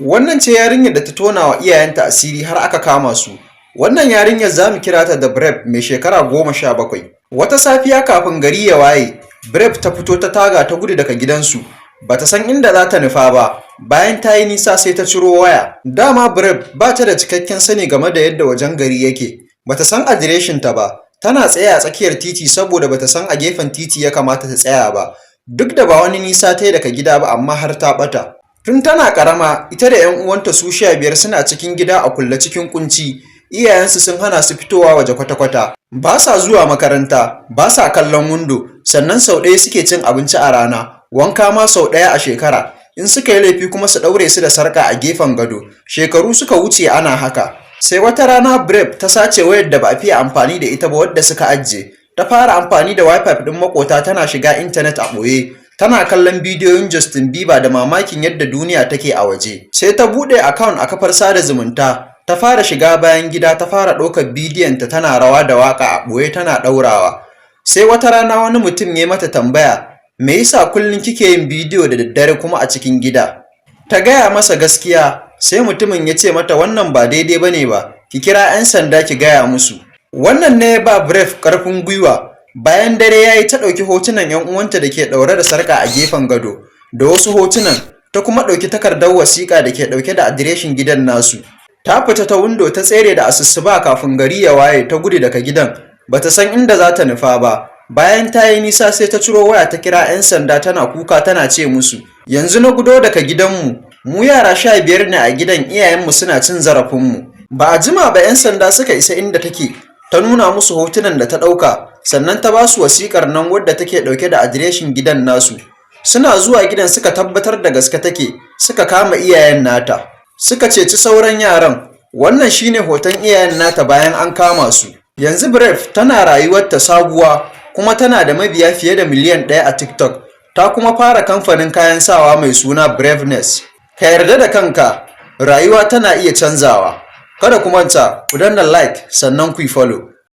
Wannan ce yarinyar da ta tona wa iyayenta asiri har aka kama su. Wannan yarinyar za mu kira ta da Brave, mai shekara 17. Wata safiya kafin gari ya waye, Brave ta fito ta taga ta gudu daga gidansu. Ba ta san inda za ta nufa ba, bayan ta yi nisa sai ta ciro waya. Dama Brave ba ta da cikakken sani game da yadda wajen gari yake, ba ta san adireshinta ba. Tana tsaye a tsakiyar titi saboda ba ta san a gefen titi ya kamata ta tsaya ba. Duk da ba wani nisa ta yi daga gida ba, amma har ta ɓata. Tun tana ƙarama, ita da 'yan uwanta su 15 suna cikin gida a kulle cikin kunci. Iyayensu sun hana su fitowa waje kwata-kwata. Ba sa zuwa makaranta, ba sa kallon windo, sannan sau ɗaya suke cin abinci a rana, wanka ma sau ɗaya a shekara. In suka yi laifi kuma su ɗaure su da sarƙa a gefen gado. Shekaru suka wuce ana haka. Sai wata rana Brave ta sace wayar da ba a fiye amfani da ita ba wadda suka ajiye. Ta fara amfani da Wi-Fi ɗin maƙota tana shiga intanet a ɓoye. Tana kallon bidiyoyin Justin Bieber da mamakin yadda duniya take a waje. Sai ta buɗe account a kafar sada zumunta. Ta fara shiga bayan gida, ta fara ɗaukar bidiyonta tana rawa da waƙa a ɓoye tana ɗaurawa. Sai wata rana wani mutum ya mata tambaya, "Me yasa kullum kike yin bidiyo da daddare kuma a cikin gida?" Ta gaya masa gaskiya, sai mutumin ya ce mata wannan ba daidai ba ne ba, ki kira 'yan sanda ki gaya musu. Wannan ne ya ba Brave ƙarfin gwiwa. Bayan dare ya yi, ta ɗauki hotunan 'yan uwanta da ke ɗaure da sarƙa a gefen gado, da wasu hotunan, ta kuma ɗauki takardar wasiƙa da ke ɗauke da adireshin gidan nasu. Ta fita ta windo ta tsere da asusuba kafin gari ya waye, ta gudu daga gidan. Bata san inda za ta nufa ba. Bayan ta yi nisa sai ta ciro waya ta kira 'yan sanda tana kuka tana ce musu, "Yanzu na gudo daga gidanmu, mu yara 15 ne a gidan, iyayenmu suna cin zarafinmu." Ba a jima ba 'yan sanda suka isa inda take, ta nuna musu hotunan da ta ɗauka, sannan ta ba su wasiƙar nan wadda take ɗauke da adireshin gidan nasu. Suna zuwa gidan suka tabbatar da gaske take, suka kama iyayen nata. Suka ceci sauran yaran. Wannan shine hoton iyayen nata bayan an kama su. Yanzu Brave tana rayuwarta sabuwa kuma tana da mabiya fiye da miliyan 1 a TikTok. Ta kuma fara kamfanin kayan sawa mai suna Braveness. Ka yarda da kanka, rayuwa tana iya canzawa. Kada ku manta, ku danna like sannan ku yi follow.